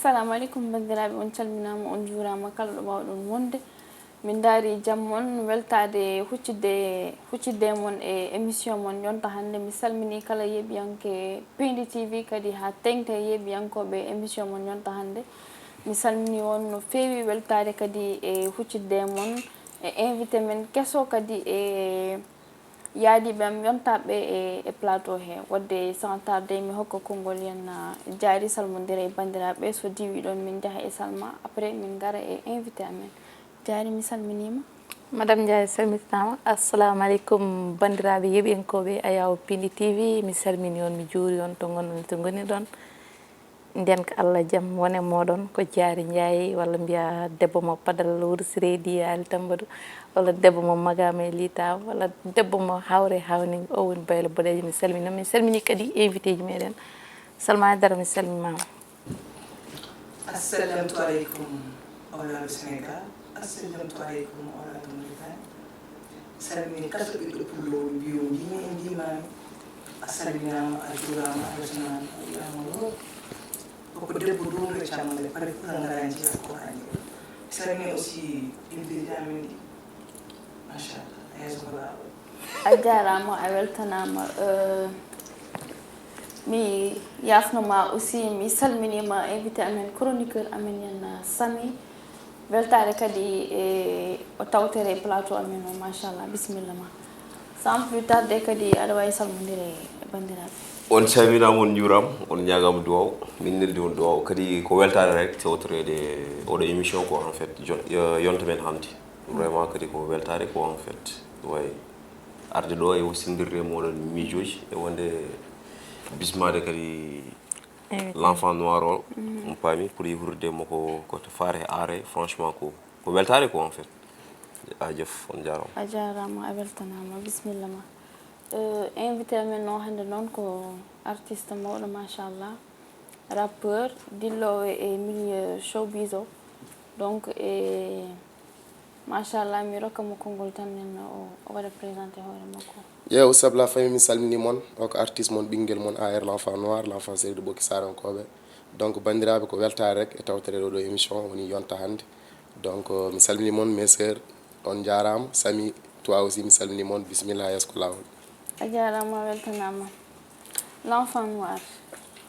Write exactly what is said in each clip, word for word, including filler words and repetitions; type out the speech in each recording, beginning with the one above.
Assalamu aleykum, banndiraaɓe, on calminaama, on njuuraama kala ɗo mbaawɗon wonde. Min ndaari jam mon, weltaade huccitde, huccitde e mon e émission mon yonta hannde. Mi salminii kala yeeɓiyanke Pindi T V, kadi haa teeŋti e yeeɓiyankooɓe émission mon yonta hannde. Mi salminii on no feewi, weltaade kadi e huccitde e mon, e invité men keso kadi e yaadiiɓe am yontaaɓe e, e plateau he. Waɗde sans tarde, mi hokka konngol yen, ah, Jaari, salmondira e banndiraaɓe. So diwii ɗoon, min njaha e Salma. Après, min ngara e invité amen. Jaari, mi salminiima. Madame Ndiaye, salmitiima. Assalamu aleykum, banndiraaɓe yeeɓiyankooɓe Ayaw Pindi T V. Mi salminii on, mi juurii on to ngonɗon, to ngoniɗon. Ndeen ko Allah jam wone mooɗon, ko Jaari Njaay, walla mbiya debbo mo Padal Wuro Sireydi, Ali Tambadu, walla debbo mo Magama e Liita, walla debbo mo Hawre Hawni, o woni Baylo Boɗeejo. Mi salmina, mi salmini kadi invité ji meɗen. Salma Aidara, mi salmimaama. Assalamtu aleykum, awlaaɓe Senegaal. Assalamtu aleykum, awlaaɓe Mauritanie. Salmini kala ɓiɗɗo pullo woni mbiyo ndimi e ndimami. A salminaama, a juuraama, a weltanaama, a wiyaama yo ko debbo duundo e cammale, pare pula ngara njiya ko hani. Salmini aussi invité amen ɗi. Machallah, a yeeso ko laawol. A jaaraama, a weltanaama. Euh, mi yaafnoma aussi, mi salminiima invité amen, chroniqueur amen, yen Sami. Weltaare kadi e o tawtere e plateau amen o, machallah, bisimilla ma. Sans plus tarder kadi, aɗa waawi salmondirde e banndiraaɓe. On calminaama, on njuuraama, on ñaagaama duwaaw. Min neldi on duwaaw. Kadi ko weltaare rek tawtoreede oɗo émission ko, en fait, jon-, yo-, yonta men hannde. Vraiment kadi ko weltaare ko, en fait. Way arde ɗo e o sinndirde e mooɗon miijooji e wonde bismaade kadi Invité. L'enfant noir o, mhm, on paami pour yehrude mo ko, ko to faare e aare, franchement ko, ko weltaare ko, en fait. A jef, on jaaraama. A jaaraama, a weltanaama, bisimilla ma. Euh, invité amen o hannde noon ko artiste mawɗo, machallah, rappeur, dilloowo e milieu showbiz o. Donc, e Machallah, mi rokka mo konngol tan, nen o, o waɗa présenté hoore makko. Yeew, Sabla Faye, mi salmini mon. O ko artiste mon, ɓinngel mon, A R l'enfant noir, l'enfant chéri de Ɓokki Sarankoɓe. Donc, banndiraaɓe, ko weltaare rek e tawtere ɗo, ɗo émission woni yonta hannde. Donc, mi salmini mon, mes sœurs, on njaaraama. Sami, toi aussi, mi salmini mon, bisimilla, yeeso ko laawol. A jaaraama, a weltanaama. L'enfant noir,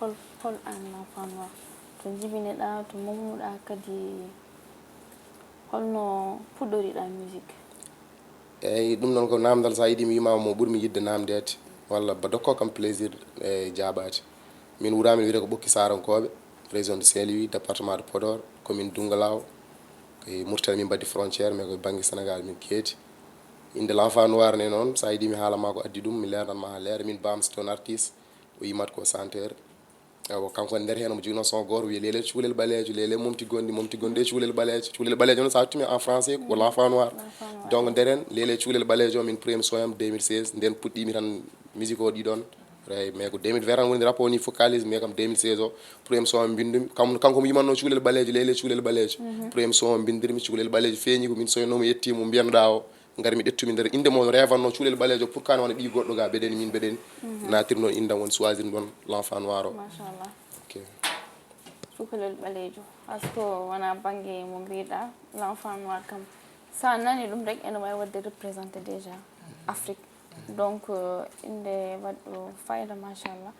hol, hol aan l'enfant noir? To njibine-ɗaa, to momnu-ɗaa kadi, holno puɗɗori-ɗaa musique? Eeyi, ɗum noon ko naamndal, so a yiɗii mi wiima mo ɓurmi yiɗde naamndeede, walla ba dokkoo kam plaisir e jaabaade. Min wuraami wiyetee ko Ɓokki Sarankoɓe, région de Saint-Louis, département de Podor, commune Doungalaw. Ko e Mauritanie min mbaɗi frontière, mais ko e bannge Sénégal min keedi. Innde l'enfant noir ne noon, so a yiɗii mi haala ma ko addi ɗum, mi leernan ma haa leer. Min baam c'est un artiste, o yimat ko chanteur. Ewa, kanko e nder heen omo joginoo son gooto wiyee Lele Cuulel Ɓaleejo, Lele Momti Gonɗi, Momti Gonɗi e Cuulel Ɓaleejo. Cuulel Ɓaleejo noon, so a waɗi en français, ko l'enfant noir. L'enfant noir. Donc, nder heen, Lele Cuulel Ɓaleejo, min premier son am deux mille seize, nden puɗɗiimi tan musique o ɗiɗon. Eyi, mais ko deux mille vingt tan woni rap o ni focalise, mais kam deux mille seize o, premier son am mbinndumi. Kam, kanko mo yimatnoo Cuulel Ɓaleejo, Lele Cuulel Ɓaleejo. Mhm. Premier son o mbinndirmi, Cuulel Ɓaleejo feeñi, ko min soynoo mo, yettii mo, mbiyanno-ɗaa o. Ngarmi ƴettumi nder innde mo, reewanno Cuulel Ɓaleejo, pour kane wona ɓiy goɗɗo ga, beɗeni min beɗeni. Mhm. Naatirmi ɗon innde am, woni choisir ɗon l'enfant noir o. Machallah. Ok. Cukalel Ɓaleejo. Parce que wona bannge mo mbiɗa, l'enfant noir kam. Sa nani ɗum rek, ene wawi waɗde représenté déjà Afrique. Donc, euh, innde waɗɗo fayida, machallah,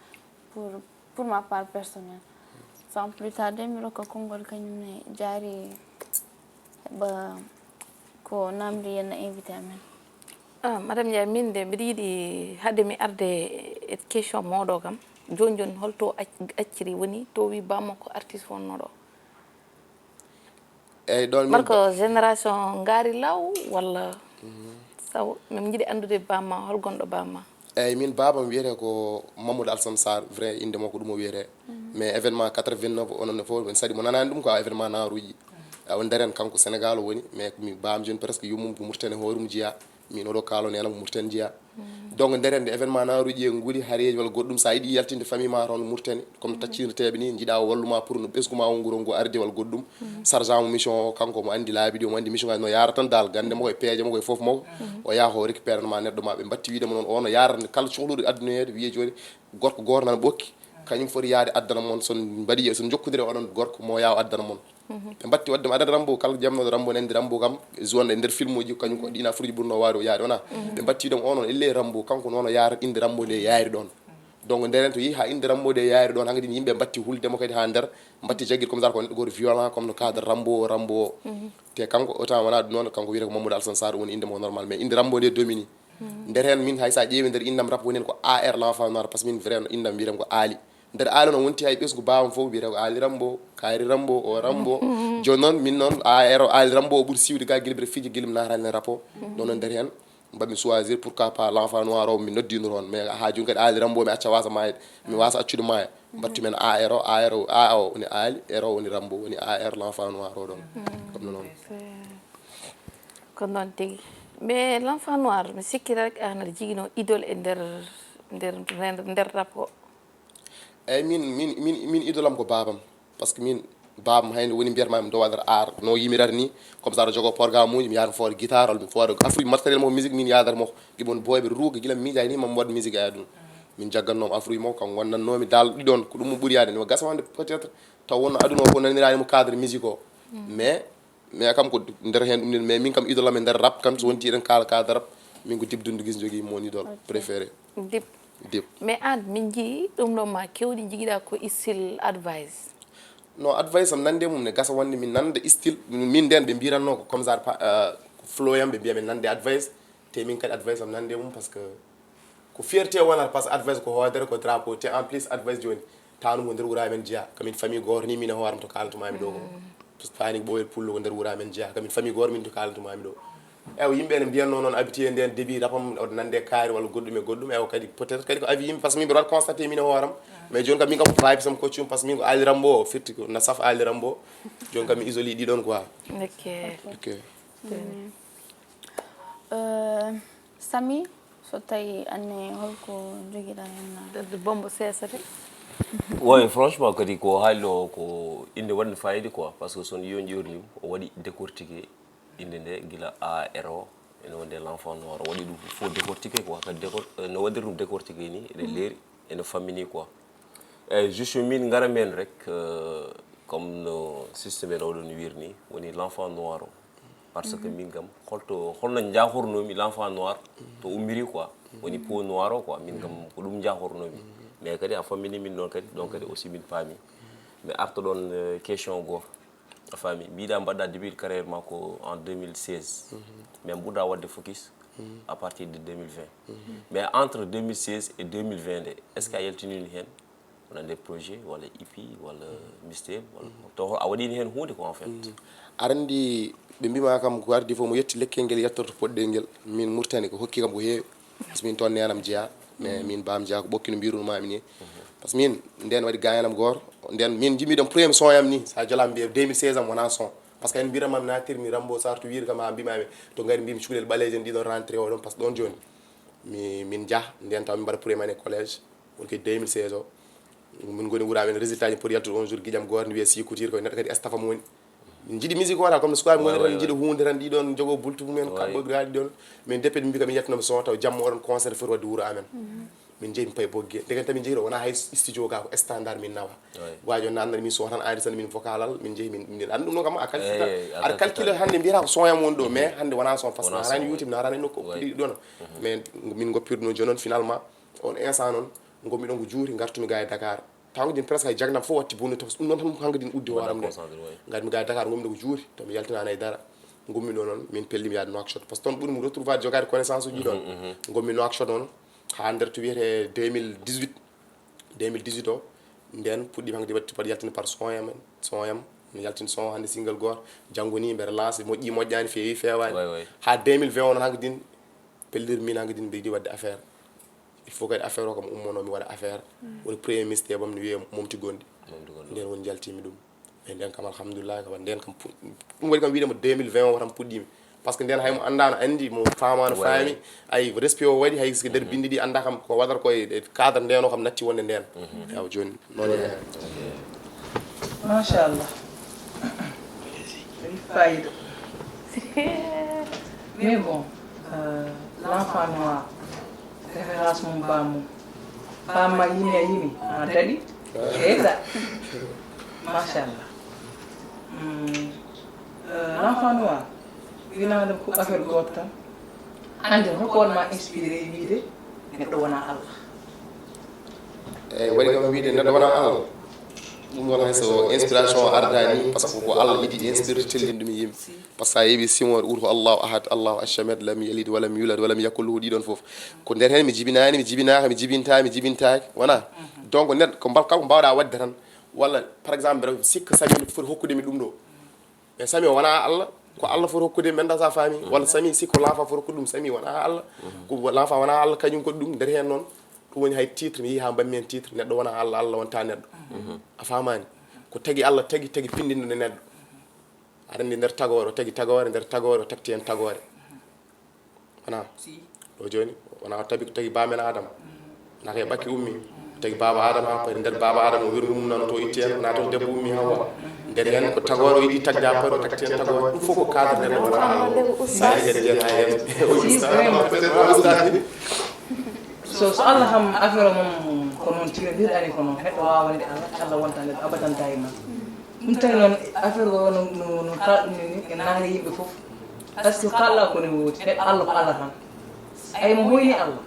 pour, pour ma part personnelle. Sans plus tarder, mi rokka konngol kañum ne Jaari heɓa ko namdi yenna invité amen. Ah, Madame Ndiaye, min de mbiɗa yiɗi, haade mi arde e question moɗo kam, jooni jooni holto ac-, acciri woni to wi bammakko artiste wonnoɗo? Eyyi, ɗon min... Mbar ko génération ngaari law walla? Mhm. Saw, min njiɗi anndude bamma, hol gonɗo bamma? Eyyi, min baabam wiyetee ko Mamadou Alassane Sarr, vrai innde makko ɗum o wiyetee. Mhm. Mais événement quatre-vingt-neuf, onon ne fof, min saɗi mo nanaani ɗum ko événement naaruuji. Awa, nder heen kanko Sénégal o woni, mais mi baam jooni presque yummum ko Mauritanie hoore mum jeyaa. Min oɗo kaalo neena ko Mauritanie jeyaa. Mhm. Donc, nder heen nde événement naaruuji e nguuri, haareeji walla goɗɗum, so a yiɗi yaltinde famille ma toon Mauritanie, comme, mhm, taccirteeɓe ni, njiɗa o walluma pour no ɓesgu ma o nguro ngu arde walla goɗɗum. Mhm. Chargé mo mission o, kanko omo anndi laabi ɗi, omo anndi mission o no yaara tan dal, gannde makko e peeje makko e fof makko. Mhm. O yaha o récupéré ma neɗɗo ma, ɓe mbatti wiide mo noon, o no yaarata kala cohluɗo addunoyeede, wiye jooni, gorko gooto nana Ɓokki, kañum foti yaade addana mon, son mbaɗi, son jokkondiri e oɗon gorko, mo yaw addana mon. Ɓe mbatti waɗde mi adada Rambo, kala jamnoɗo Rambo, nandi Rambo kam, zone e nder film uji, kañum ko ɗin affaire uji ɓurno waade o yaade, wona? Ɓe mbatti ɗum, o noon, elle Rambo, kanko noon o yaarata inde Rambo nde yaari ɗon. Donc, nder heen to yehi haa inde Rambo nde yaari ɗon, hankadi yimɓe mbatti hulde mo kadi haa nder, mbatti jaggir comme ça ko neɗɗo gooto violent, comme no cadre Rambo, Rambo o. Te kanko, autant wona ɗum noon, kanko wiyata ko Mamadou Alassane Sarr woni inde mo normal, mais inde Rambo nde domini. Nder heen min hay so a ƴeewi nder indam rap woni heen ko A R l'enfant noir, parce que min vrai no indam mbiyetee ko Aali. Nder Aali noon wonti hay ɓesngu baawam fof mbiyetee ko Aali Rambo, Kaari Rambo, o Rambo. Jooni noon min noon A R o Aali Rambo o ɓuri siiwde ga gila mbiɗa fija gila mi naatani e rap o. Ɗon noon nder heen mbaɗmi choisir pourquoi pas l'enfant noir o mi noddiino toon, mais haa jooni kadi Aali Rambo mi acca wasa maayde, mi wasa accude maaya. Mbattu men A R o, A R o, A o woni Aali, R o woni Rambo, woni A R l'enfant noir o ɗon. Comme no noon. Ko noon tigi. Mais l'enfant noir, mi sikki rek an aɗa jogino idole e nder nder nder rap o. Eyyi, min min min min idole am ko baabam, parce que min baabam hay nde woni mbiyatma mi ɗo waɗata art no yimirata ni, comme ça aɗa jogo programme uji, mi yaata mi fooda guitare walla mi fooda affaire matériel mo musique, min yaadata mo. Giɓon boyɓe ruuga gila mi miijani mami waɗ musique e aduna. Min jaggannomi affaire mo kam wonnannomi dal ɗiɗon ko ɗum mo ɓuri yaade, no gasa wonde peut-être taw wonno aduna o fof nanirani mo cadre musique o, mais mais kam ko nder heen ɗum nen, mais min kam idole am e nder rap kam so wonti eɗen kaala kaala rap, min ko Dip Doundou Guiss jogii mon idole préféré. Dip. Dip. Mais an min njii ɗum ɗo ma kewɗi njigiɗa ko style Advice. No Advice am nande mum ne gasa wonde min nande style min nden ɓe mbiranno ko comme ça pa- euh, ko flow yam ɓe mbiya min nande Advice, te min kadi Advice am nande mum parce que ko fierté wonata parce que Advice ko hoodere ko drapeau te en plus Advice jooni tawno mo nder wura men jeeya kamin famille gooto ni min e hooram to kaalanto mami ɗo ko tani ko ɓowel pullo ko nder wura men jeeya kamin famille gooto min to kaalanto mami ɗo. Ewa yimɓe ene mbiyatno noon habitué nden début rapam oɗo nande kaari walla goɗɗum e goɗɗum ewa kadi peut être kadi ko avis yimɓe parce que min mbiɗa waɗa constaté min e hooram. Mais jooni kam min kam ko vibes am coach um parce que min ko Ali Rambo o firti ko na saf Ali Rambo. Jooni kam mi isoli ɗiɗon quoi. Ok. Ok. Euh, Samy, so tawi anne holko jogiɗa hen na? Bombo seesa de. Oui, franchement kadi ko haali ɗo ko inde waɗde fayida quoi, parce que son yo jurlim o waɗi décortiqué inde nde gila A R o ene wonde l'enfant noir o waɗi ɗum fof décortiqué quoi, kadi décor- no waɗir ɗum décortiqué ni ene leeri ene fammini quoi. Eyyi juste min ngara men rek, euh, comme no système en oɗon wirni woni l'enfant noir o. Parce que min kam holto holno jahornomi l'enfant noir to ummiri quoi, woni peau noir o quoi, min kam ko ɗum jahornomi. Mais kadi a fammini min noon kadi, donc kadi aussi min paami. Mi arta ɗon euh, question goo, a faami, mbiɗa mbaɗɗa début carrière ma ko en deux mille seize. Mais mbuɗɗa waɗde focus à partir de deux mille vingt. Mais entre deux mille seize et deux mille vingt nde, est ce que a yaltinini heen wonande projet walla E P walla mixtape walla to a waɗini heen huunde ko en fait? Arandi ɓe mbima kam ko ardi fof mo yetti lekkel ngel yettoto poɗɗel ngel, min Mauritanie ko hokki kam ko heewi. Parce que min toon nenam jeeya, mais min bam jeeya ko ɓokkino mbirunmami ni. Parce que min nden waɗi gayanam goto nden min jimmiɗon premier son yam ni sa jolam mbiye deux mille seize am wona son. Parce que en mbiramam natirmi Rambo Sarr to wiiri kam ha mbimami to ngari mbimi cukalel ɓaleejo en ɗiɗon rentré oɗon parce que ɗon joni mi min jah nden taw min mbaɗa premier année collège. Woni kadi deux mille seize o min goni wura men résultat ji poti yaltude on jour guiƴam goto ne wiya si couture koye neɗɗo kadi staff am woni. Min jiiɗi musique wona comme no sukaɓe goni tan jiiɗi hunde tan ɗiɗon jogo bultu mumen kaɓɓo gaɗi ɗon. Min deppe ɗum mbi kam min yettanoma son taw jamma oɗon concert foti wadde wuuro amen. Min jeeyi min payi bogge ndegen tan min jeeyi ɗo wona hay studio ga ko standard min nawa. Wajo nannani min son tan ari tan min vocalal min jeeyi min min andu ɗum noon kam a calcule aɗa calcule hannde mbiyata ko son yam woni ɗo mais hannde wona son parce que harani youtube no harani nokku ɗiɗi ɗon. Mais min goppirɗo noon joni noon finalement on instant noon gommi ɗon ko juuti gartumi ga e Dakar. Taw ko din presque hay jagnam fof watti bonnude to ɗum noon tan hankadin uddi hooram nde. Ngadmi ga e Dakar gommi ɗo ko juuti to mi yaltinaani hay dara. Gommi ɗo noon min pellimi yaade Nouakchott parce que toon ɓurmi retrouvaade jogaade connaissance uji ɗon. Gommi Nouakchott noon haa nder to wiyete deux mille dix-huit. Deux mille dix-huit o nden puɗɗima hankadi watti paɗ yaltini par son yam son yam mi yaltini son hannde single gooto. Janngo ni mbeɗa lancé moƴƴi moƴƴaani feewi feewaani. Haa deux mille vingt o noon hankadin pellirmi min hankadin mbiɗi waɗde affaire. Il faut kadi affaire o kam ummono mi waɗa affaire. Woni premier ministre bam no wiyee momti gonɗi. Nden woni jaltimi ɗum. E nden kam alhamdulillah kam nden kam ɗum waɗi kam wiide mo deux mille vingt o tan puɗɗimi. Parce que nden hay mo annda no anndi mo faama no faami. Ay respect o waɗi hay so nder binndi ɗi annda kam ko waɗata ko e cadre nden o kam natti wonde nden. Yaw jooni noon e machallah. Fayida. Mais bon, euh, l'enfant noir, référence mum bamum. Bamma yimi a yimi a daɗi. Eyi sa. Machallah. Hmm. Euh, l'enfant noir, winaande ko affaire gooto tan. Anndi hoko wonma inspiré e wiide neɗɗo wona Allah? Eyi, waɗi kam wiide neɗɗo wona Allah. Ɗum won hay so inspiration ardani, parce que ko Allah idi inspiré tellin ɗum e yimɓe. Parce que a yeewi simoore ɓuri ko Allahu ahad, Allahu ashamed, lam yalid walam yulad walam yakun lahu, ɗiɗon fof. Ko nder heen mi jibinaani, mi jibinaaka, mi jibinta, mi jibintaaki, wona? Donc neɗɗo ko mbal kala ko mbaawɗa waɗde tan, walla par exemple mbeɗa sikka sami foti hokkude mi ɗum ɗo. Mais sami o wona Allah, ko Allah foti hokkude mi, mbeɗa sa faami, walla sami sikko l'enfant foti hokkude ɗum, sami wona Allah. Ko l'enfant wona Allah kañum ko ɗum nder heen noon. Ɗum woni hay titre mi yii ha mbanmi heen titre neɗɗo wona Allah, Allah wonta neɗɗo. A faamaani? Ko tagi Allah tagi tagi pindinɗo nde neɗɗo. Aɗa anndi nder tagoore o tagi tagoore, nder tagoore o tagti heen tagoore. Wona? Ɗo jooni wona o tabi ko tagi baamen Adama. Wona ko e ɓakki ummi. Tagi baaba Adama ha pari nder baaba Adama o wirngu mum nano to itti heen wona toon debbo ummi Hawwa. Nder heen ko tagoore o yiɗi tagde ha pari o tagti heen tagoore. Ɗum fof ko cadre neɗɗo wona Allah. Sa yiɗi kadi jeeya heen o ustad. Ustad ni. So so Allah kam affaire o mum ko noon tirondirɗani ko noon neɗɗo wawa wonde Allah, Allah wonta neɗɗo abadan dayma. Ɗum tawi noon affaire o no no no kalɗumi ni e naare yimɓe fof. Parce que kalɗa ko ne woodi neɗɗo Allah ko Allah tan. Ay mo hoyni Allah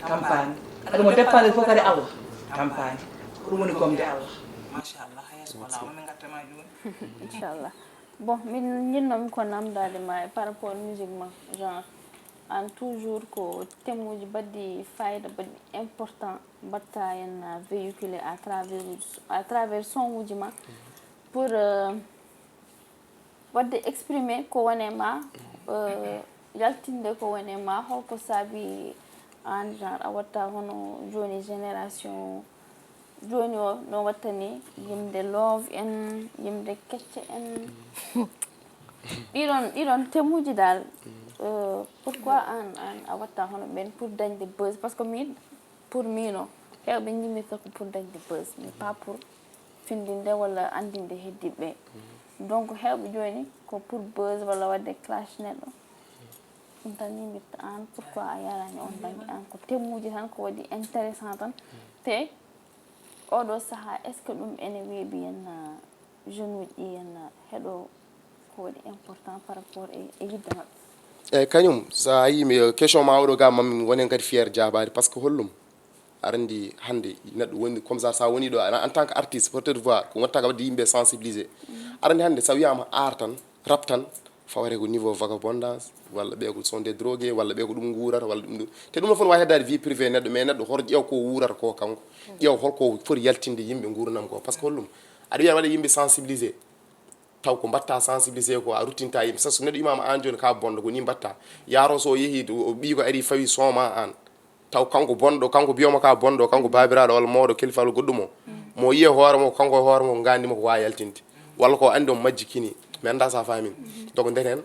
tampaani. Aɗa mo dépendre fof kadi Allah tampaani. Ko ɗum woni gomde Allah. Machallah, hay so wala o min gattama jooni. Inchallah. Bon, min jinnoomi ko namdaade ma par rapport musique ma genre an toujours ko thème uji baɗɗi fayida baɗɗi important mbaɗta en véhiculé à travers à travers son uji ma pour euh, waɗde exprimer ko wone ma euh, yaltinde ko wone ma holko saabi an genre a watta hono jooni génération jooni o no wattani yimde love en yimde kecce en ɗiɗon ɗiɗon thème uji dal euh, pourquoi an an a watta hono ɓen pour dañde buzz parce que min pour min o hewɓe jimirta ko pour dañde buzz mais pas pour findinde walla andinde heddiɓe donc hewɓe jooni ko pour buzz walla wadde clash neɗɗo ɗum tan jimirta an pourquoi a yarani on banggue an ko thème uji tan ko waɗi intéressant tan te oɗo saaha est ce que ɗum ene weeɓi henna jeune uji ɗi henna heɗo ko waɗi important par rapport e e yidde maɓɓe eyyi kañum sa yii mi question ma oɗo ga mammi wonen kadi fier jaabade par ce que hollum aɗa anndi hannde neɗɗo woni comme ça sa woni ɗo en tant que artiste porteur de voix ko watta ka wadde yimɓe sensibilisé aɗa anndi hannde sa wiyama art tan rap tan fawate ko niveau vagabondage walla ɓe ko sont des drogué walla ɓe ko ɗum guurata walla ɗum ɗum te ɗum ɗo fof ne wawi heddaade vie privé neɗɗo mais neɗɗo hoto ƴeew ko wuurata ko kanko ƴeew holko foti yaltinde yimɓe guurnam ko par ce que hollum aɗa wiya waɗa yimɓe sensibilisé taw ko mbatta sensibilisé ko a ruttinta yimɓe sabu so neɗɗo imama an joni ka bonɗo ko ni mbatta yaro so yeehi o ɓiy ko ari fawi sooma an taw kanko bonɗo kanko biyoma ka bonɗo kanko babiraɗo walla mawɗo kelifa walla goɗɗum o mo yiye hoore mo kanko e hoore mo gandi mo ko wawi yaltinde walla ko andi on majji kini mi anda sa famin donc ndeten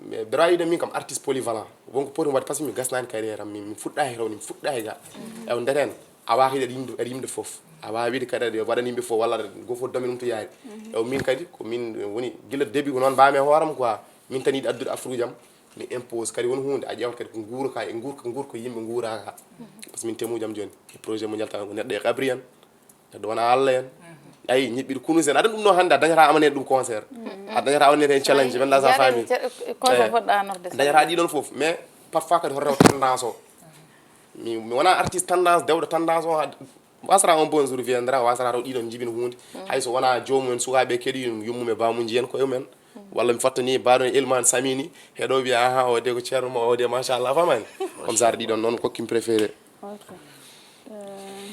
mais berayiɗo min kam artiste polyvalent wonko poti mi waɗde par ce que mi gasnani carrière am mi fuɗɗaki rewde mi fuɗɗaki ga ew ndeten a wawa yiɗe yimde aɗa yimde foof a wawa wiide kadi aɗa waɗani yimɓe foof walla aɗa gofo domaine mum to yaari ew min kadi ko min woni gila début ko noon mbami e hooram quoi min tan yiɗi addude afruji am mi impose kadi won hunde a ƴewata kadi ko guura ka e guurka guurka yimɓe guuraka par ce que min temuji am joni e projet mo jalta ko neɗɗo e qabri en neɗɗo wona allah en ayi ñiɓɓiɗo kunus en aɗa ɗum ɗo hannde a dañata amanede ɗum concert a dañata amanede hen challenge wenda sa faami concert poɗɗa norde dañata ɗiɗon fof mais parfois kadi hoto rew tendance o mi mi wona artiste tendance dewɗo tendance o wasra un bon jour viendra wasra taw ɗiɗon jibin hunde hayso wona joomum en sukaɓe keɗi yummum e bamum jiyen koye mumen walla mi fattani baɗon elman samini heɗo wiya aha o de ko ceerno mo o de machallah famani comme ça ɗiɗon noon kokkim préféré ok Euh,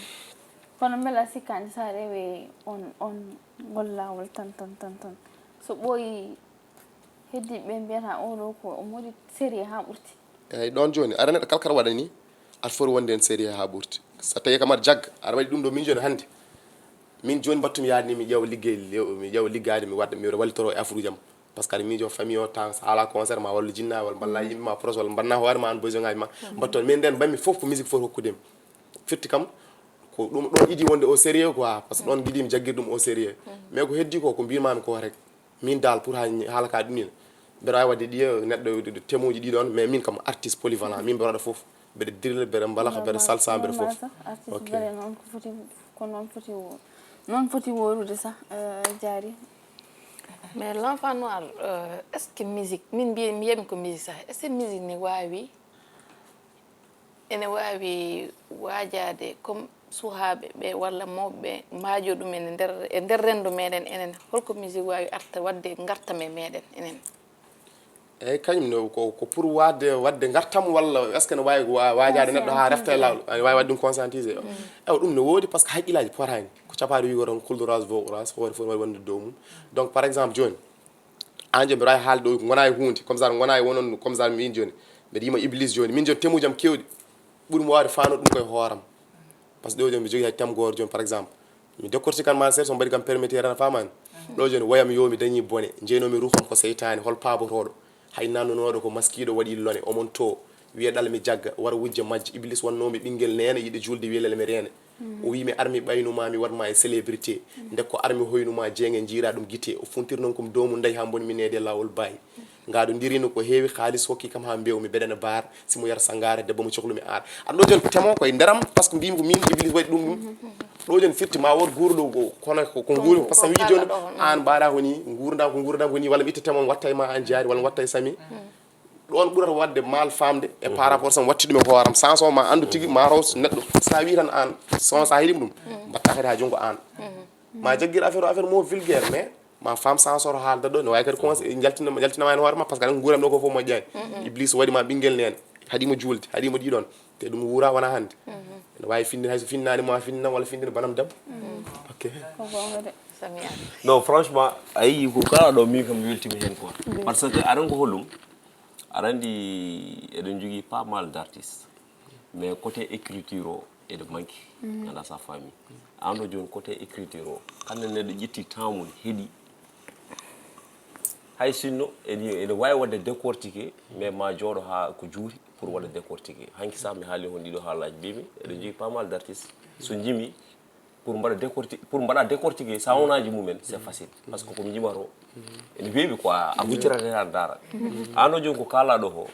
kono mbela sikkani sa rewe on on ngol lawol tan tan tan tan so ɓooyi heddiɓe mbiyata oɗo ko o modi sérieux ha ɓurti eyyi ɗon joni ara neɗɗo kala kara waɗani aɗa foti wonde hen sérieux ha ɓurti so tawi kam aɗa jagga aɗa waɗi ɗum ɗo min joni hannde min joni mbattumi yaade ni mi ƴeewa liggey mi ƴeewa liggade mi waɗa mi wallitoro e afruji am par ce que aɗa miijo famille o tan so ala concert ma wallu jinna walla mballa yimɓe ma proche walla mbanna hoore ma an besoin ngaji ma mbatton min nden mbanmi foof ko musique foti hokkudemi firti kam ko ɗum ɗon idi wonde au sérieux quoi par ce que ɗon giɗimi jagguirde ɗum au sérieux mais ko heddi ko ko mbimami ko rek min dal pour ha haala ka ɗum ina mbeɗa wawi wadde ɗiya neɗɗo temuji ɗiɗon mais min kam artiste polyvalent min mbeɗa waɗa foof Mbeɗa dirila, mbeɗa mbalaxa, mbeɗa salsa, mbeɗa fof. Ok. Mbeɗa noon ko foti, ko noon foti wo-, noon foti woorude sah, eh, Jaari. Mais l'enfant noir, euh, est-ce que musique, min mbiye, mbiyami ko musique sah, est-ce que musique ne waawi, ene waawi waajaade comme suhaaɓe ɓe walla mawɓe ɓe mbaajo ɗum en e nder, e nder renndo meɗen enen? Holko musique waawi arta waɗde ngartam e meɗen enen? Eyyi, kañum ne ko, ko pour waɗde, waɗde ngartam walla est-ce que ne waawi wa-, waajaade neɗɗo haa refta e laawol, ene waawi waɗde ɗum conscientisé? Ewa, ɗum ne woodi, parce que haqqillaaji potaani. Ko capaade wiyi ko tan kulɗo ras vo ras, hoore fof waɗi wonde dow mum. Donc par exemple jooni, aan jooni mbeɗa waawi haalde ɗo, ngonaa e huunde, comme ça ngonaa e wonon, comme ça miin jooni mbeɗa yima Iblis jooni, min jooni temuuji am keewɗi ɓuri mo waawde faanode ɗum koye hooram. Parce que ɗo jooni mbiɗa jogii hay thème gooto jooni par exemple, mi décortiquan ma seeɗa, so mbaɗi kam permettre tan, a faamaani. Ɗo jooni woyam yo mi dañi bone, jeynoomi ruuham ko seytaane, hol paabotooɗo? Hay nannunooɗo ko maskiiɗo waɗi lone, omon to, wiye ɗal mi jagga, wara wujja majji, Iblis wannoomi ɓinngel neene, yiɗi juulde wiye lele mi reene. O wii mi armi ɓaynuma mi waɗma e célébrité, nde ko armi hoynuma jeenge jiira ɗum gite, o funtir noon kom doomu ndey haa mbonmi neede laawol baay. Ngaado ndirino ko heewi, haalis hokki kam haa mbewmi beɗene baar, si mo yar sangaare debbo mo cohlu mi aar. Aɗa ɗo jooni temo koye nderam, parce que mbimi ko min Iblis waɗi ɗum ɗum. Ɗo jooni firti ma wood guurɗo ko kono ko, ko nguuri, parce que mi wii jooni an mbaɗa ko ni, nguurda ko nguurda ko ni, walla mi itta temo mi watta e ma an Jaari, walla mi watta e Sami. Ɗon ɓurata waɗde mal famde e par rapport so mi watti ɗum e hooram, sans o ma anndu tigi ma taw neɗɗo, sa wi tan an sans a heɗima ɗum, mbatta kadi ha junngo an. Ma jaggir affaire o affaire mo vulgaire, mais ma fam sans oto haalda ɗo, ne wawi kadi conseil jaltina, jaltinama hen hoore ma, parce que aɗa nguuram ɗo ko fof moƴƴani. Iblis waɗi ma ɓinguel nene, haɗimo julde, haɗimo ɗiɗon, te ɗum wuura wona hande. Ne wawi findin, hayso finnani mo a finnam walla findin banam debbo. Ok. Samia. Non, franchement, a yii ko kala ɗo, min kam mi weltima hen quoi. Parce que aɗa ko holɗum? Aɗa andi eɗen jogui pas mal d'artistes, mais côté écriture o eɗe manque. Anda sa faami. An ɗo joni côté écriture o, hande neɗɗo ƴetti temps mum heeɗi, hay sinno ene ene wawi wadde décortiqué, mais ma jooɗo ha ko juuti pour waɗa décortiqué. Hanki sa mi haali hon ɗiɗo haalaji mbimi eɗen jogui pas mal d'artistes, so jimi pour mbaɗa décorti, pour mbaɗa décortiqué sound aji mumen, c'est facile, parce que komi jimata o ene weeɓi quoi, a huccirata hen aɗa daara. An o joni ko kalaɗo o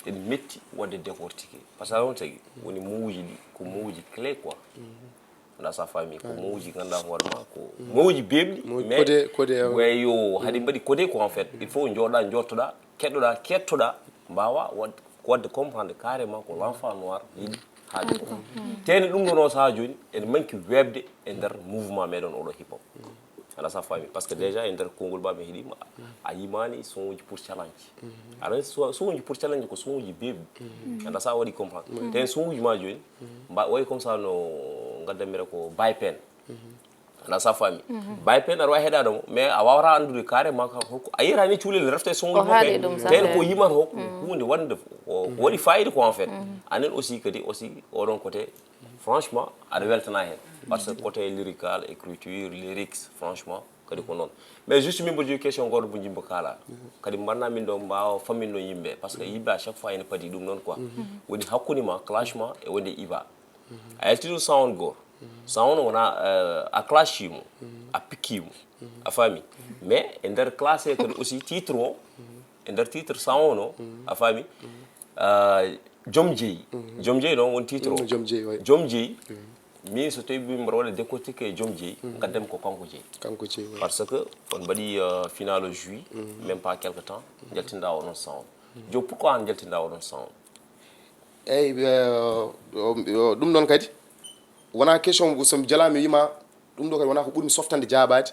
ene metti wadde décortiqué, parce que on tagi woni mowuji ɗi ko mowuji clé quoi. Anda sa faami ko mowuji ganduɗa hoore ma ko mowuji bebɗi, mais codé, codé, ouais, yo haɗi mbaɗi codé quoi. En fait il faut jooɗa jottoɗa, keɗɗoɗa kettoɗa, mbawa wadde comprendre carrément ko l'enfant noir yiɗi haalde ko. Tene ɗum ɗo noon saaha joni ene manque weeɓde e nder mouvement meɗen oɗo hip hop. Anda sa faami, parce que déjà e nder konngol ma mi heeɗima a yimani son uji pour challenge. Aɗa son uji pour challenge ko son uji bebɗi. Anda sa waɗi comprendre. Tene son uji ma joni mba wayi comme ça no gaddanmira ko Baye Pène. Anda sa faami. Baye Pène aɗa wawi heɗade mo, mais a wawata andude carrément holko a yiyata ni cuulel ne refta e son uji makko. Tene ko yimata o hunde wonde ko waɗi fayida ko en fait. Anen aussi kadi aussi oɗon côté franchement aɗa weltana hen, parce que côté lyrical, écriture, lyrics, franchement kadi ko noon. Mais juste min mboɗo jogui question goto mo jimbo kala kadi mbanna min ɗo mbawa fammin ɗon yimɓe, parce que yimɓe à chaque fois ene paadi ɗum noon quoi. Woni hakkude ma, clash ma e wonde Iba. A yalti ɗum sound goto, sound wona a clashimo, a pikkimo, a faami. Mais e nder classe kadi aussi titre o, e nder titre sound o, a faami. Joom jeeyi. Joom jeeyi noon won titre o. Joom jeeyi, ouais. Joom jeeyi. Min so tawi mbiɗo mbaɗa waɗa décortiqué e joom jeeyi, gaddam ko kanko jeeyi. Kanko jeeyi, ouais. Parce que on mbaɗi final o juillet, même pas quelque temps jaltinɗa oɗon sound. Joom pourquoi an jaltinɗa oɗon sound? Eyyi, ɗum ɗon kadi wona question somi jala mi wima ɗum ɗo kadi wona ko ɓurmi softande jaabaade.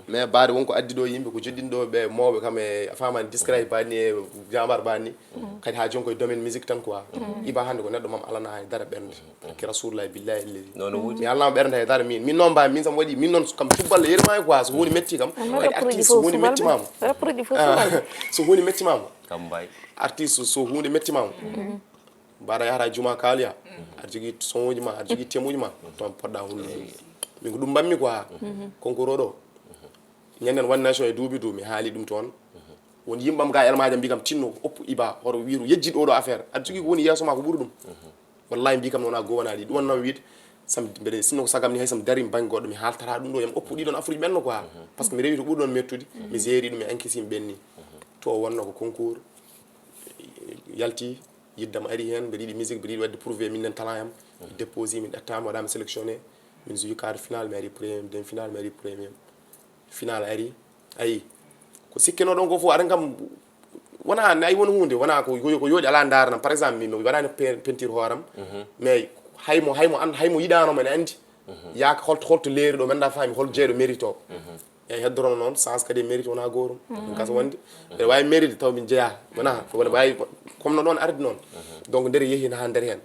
Mais baade wonko addi ɗo yimɓe ko joɗɗinɗo ɓe mawɓe kam e a famani discret bani e jamar bani. Kadi ha joni koye domaine musique tan quoi. Iba hande ko neɗɗo mam alana hay dara ɓernde. Barke rasulullah billahi leydi mi alnama ɓernde hay dara min min noon mbawi min sam waɗi min noon kam cubballa yermani quoi, so hunde metti kam kadi artiste so hunde mettimama. So hunde mettimama kam mbay artiste so hunde mettimama. Mbaɗa yahata juma kaaliya aɗa jogui sonuji ma aɗa jogui temuji ma toon poɗɗa hunde. Min ko ɗum mbanmi quoi. Concours o ɗo ñanden one nation e duuɓi du mi haali ɗum toon. Won yimɓam ga elmaji am mbi kam tinno ko oppu Iba hoto wiru yejjit oɗo affaire aɗa jogui ko woni yeeso ma ko ɓuuri ɗum. Wallahi mbi kam noon a gowanaɗi ɗum wonnam wiide sam mbeɗa sinno ko sagam ni hay sam dari bangge goɗɗo mi haltata ɗum ɗo yam oppu ɗiɗon affaire uji ɓenno quoi. Parce que mi rewi to ɓuuri ɗon mettude mi geri ɗum e enquête yimɓe ɓenni. To wonno ko concours yalti. Yiddam ari heen, mbeɗa yiɗi musique, mbeɗa yiɗi waɗde prouvé min nen talent am. Déposé, min ƴettaama, waɗaama sélectionné. Min joué quart final, mi ari premier, demi final, mi ari premier. Final ari, ayi. Ko sikkeno ɗon ko fof, aɗa kam, wona ne ay won huunde, wona ko, ko, ko yooɗi alaa ndaaranam. Par exemple, mi, mi waɗaani pe-, peinture hooram, mais hay mo, hay mo an-, hay mo yiɗaano mo ene anndi. Yaaka holto, holto leeri ɗo, mi anndaa faami hol jeeɗo mérite o. Eyi, heddorono noon, sens kadi e mérite wona gootum. Ɗum gasa wonde. Mbeɗa waawi mérite taw min jeyaa. Wona, wona waawi, comme no ɗoon ardi noon. Donc, nder yehi haa nder heen.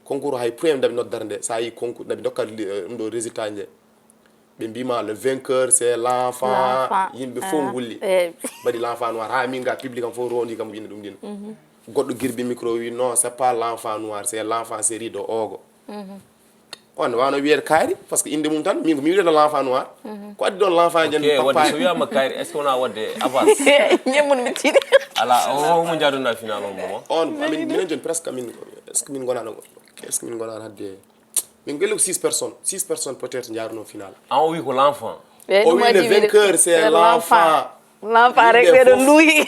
Concours hay premier ndaɓi noddere nde, so a yi concours, ndaɓi dokkat li-, eh, ɗum ɗo résultat nje. Ɓe mbima le vainqueur, c'est l'enfant. L'enfant. Yimɓe fof ngulli. Eh. Mbaɗi l'enfant noir. Haa min ga public am fof rondi kam ina ɗum ɗin. Goɗɗo girbi micro wi, non, c'est pas l'enfant noir, c'est l'enfant série de Ogo. On wano wiyede kaari, parce que inde mum tan, min ko mi wiyata l'enfant noir. Ko addi ɗon l'enfant jan. Ok, wadde so wiyama kaari, est-ce que wona wadde avance? Ñemmun mi tiiɗi. Ala, o, o mo jaaduna final on moment. On, amin, minen joni presque amin, est-ce que min gonano, est-ce que min gonano hadde, min gelli ko six personnes, six personnes peut-être jaaruno final. An o wi ko l'enfant. O wi le vainqueur, c'est l'enfant. L'enfant rek ɓeɗo luuyi.